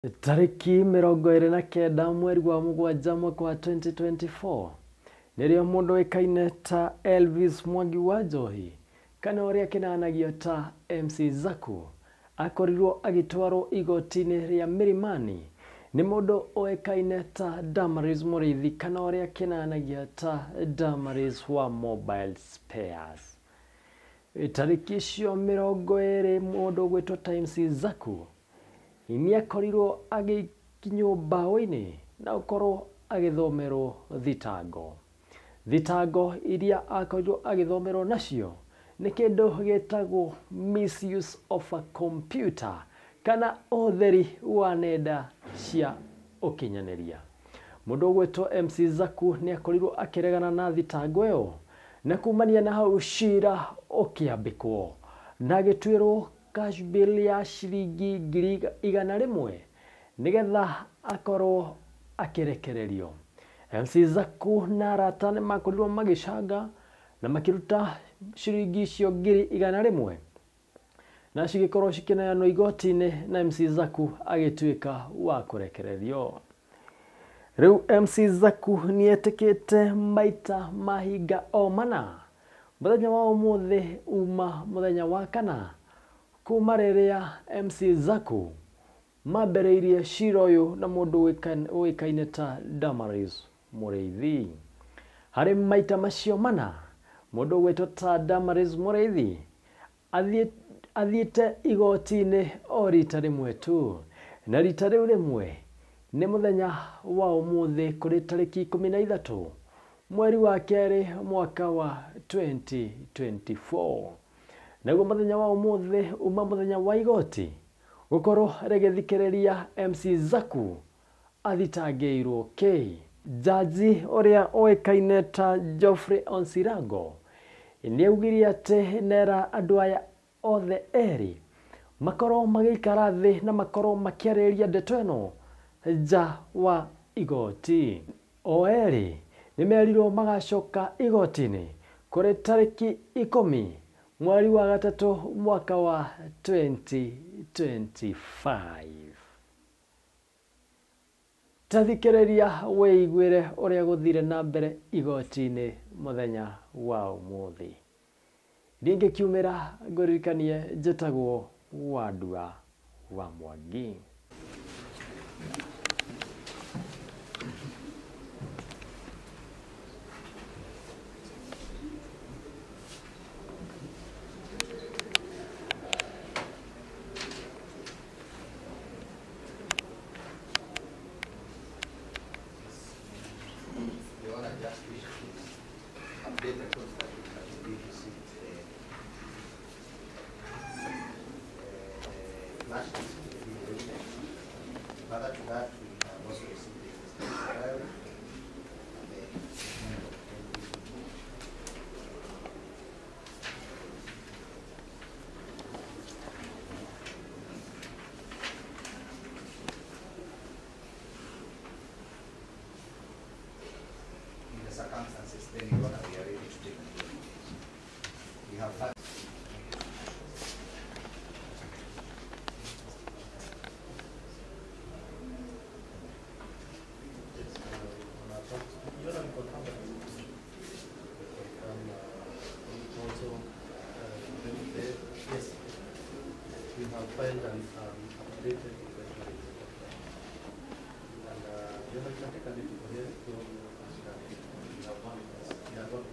Tarĩki 29 mweri wa mũgwanja mwaka wa 2024 nĩrĩo mũndũ ũĩkaine ta Elvis Mwangi wa Njohi kana ũrĩa kĩnanagio ta MC Zaku akorirwo agĩtwarwo igoti-inĩ rĩa Milimani nĩ mũndũ ũĩkaine ta Damaris Mũrĩithi kana ũrĩa kĩnanagio ta Damaris wa Mobile Spares. Tarĩki icio 20 mũndũ ũgwĩtwo ta MC Zaku nĩakorirwo agĩkinywo mbaũ-inĩ na gũkorwo agĩthomerwo thitango. Thitango iria akorirwo agĩthomerwo nacio nĩ kĩndũ gĩtagwo misuse of a computer kana ũhũthĩri wa nenda cia ũkinyanĩria. Mũndũ ũgwĩtwo MC Zaku nĩakorirwo akĩregana na thitango ĩyo na kumania na hau cira ũkĩambĩkwo na agĩtuĩrwo cash bail ya ciringi 100,000 nĩgetha akorwo akĩrekererio. MC Zaku na arata nĩmakorirwo magĩcanga na makĩruta ciringi icio 100,000 na cigĩkorwo cikĩneanwo igoti-inĩ na MC Zaku agĩtuĩka wa kũrekererio. Rĩu MC Zaku nĩetĩkĩte maita mahinga o mana mũthenya wa ũmũthĩ uma mũthenya wa kana kuma rĩrĩa MC Zaku mambĩrĩirie cira ũyũ na mũndũ ũĩkaine ta Damaris Mũrĩithi. Harĩ maita macio mana mũndũ ũgwĩtwo ta Damaris Mũrĩithi athiĩte igoti-inĩ o rita rĩmwe tu, na rita rĩu rĩmwe nĩ mũthenya wa ũmũthĩ kũrĩ tarĩki 13 mweri wa kerĩ mwaka wa 2024. Naguo mũthenya wa ũmũthĩ uma mũthenya wa igoti gũkorwo rĩgĩthikĩrĩria MC Zaku athitangĩirwo kĩ. Jaji ũrĩa ũĩkaine ta Geoffrey Onsirago nĩaugire atĩ nera andũ aya othe erĩ makorwo magĩikara thĩ na makorwo makĩarĩrĩria ndeto ĩno nja wa igoti. O erĩ nĩmerirwo magacoka igoti-inĩ kũrĩ tarĩki 10 mweri wa gatatũ mwaka wa 2025. Tathikĩrĩria wĩiguĩre ũrĩa gũthire na mbere igoti-inĩ mũthenya wa ũmũthĩ. Rĩngĩ kiumĩra ngũririkanie njĩtagwo Wandua wa Mwangi. Further to that, we have also received the investigation diary and the statement of In the circumstances, then you want to be ready to take the We have had. Yes, we have filed an updated inventory. And you can take a little here. We have one. We have one.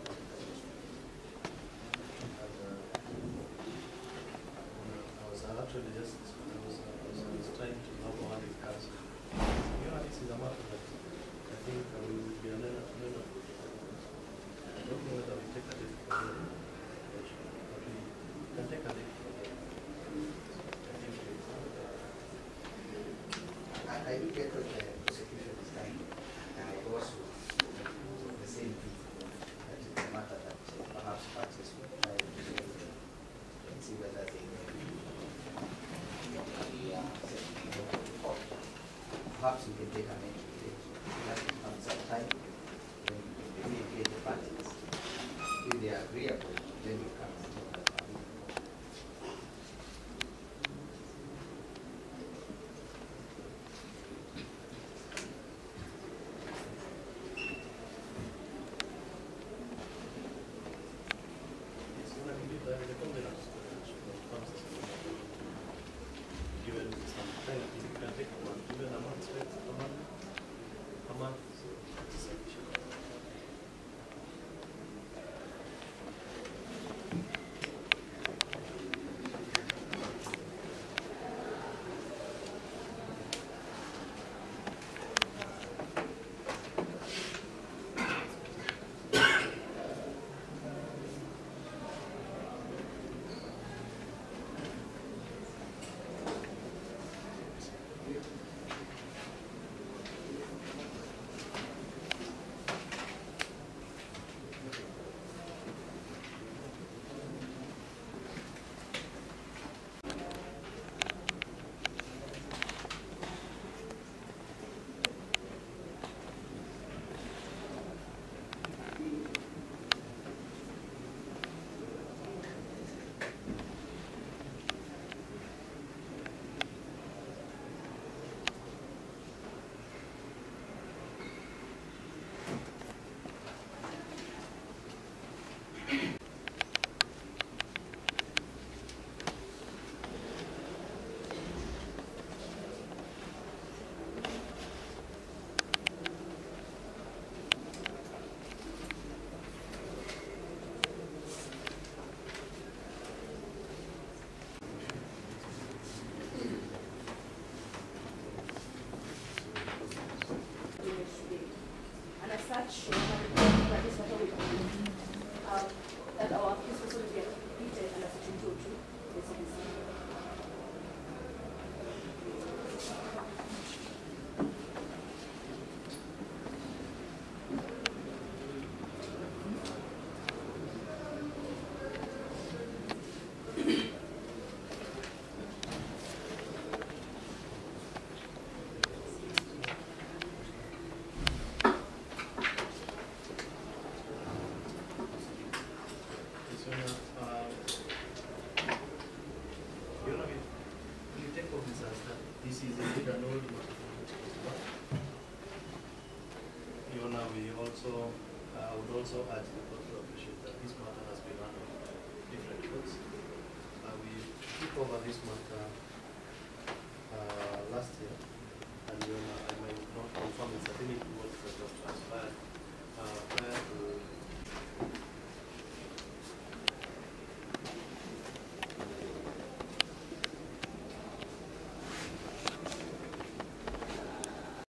And I was actually just I was trying to have one in council. You know, this is a matter that I think we will be amenable. I don't know whether we take a little here, but we can take a little. I do get what the prosecution is trying, and I also the same thing. That is a matter that perhaps parties will try to resolve and see whether they are accepting of the court. Perhaps we can take an entry date. That will come some time when we engage the parties. If they are agreeable, then we come and talk about it. called matter number 21. Your Honor, we also, I would also urge the court to appreciate that this matter has been handled by different courts. We took over this matter last year, and Your Honor, I might not confirm with certainty what has transpired prior to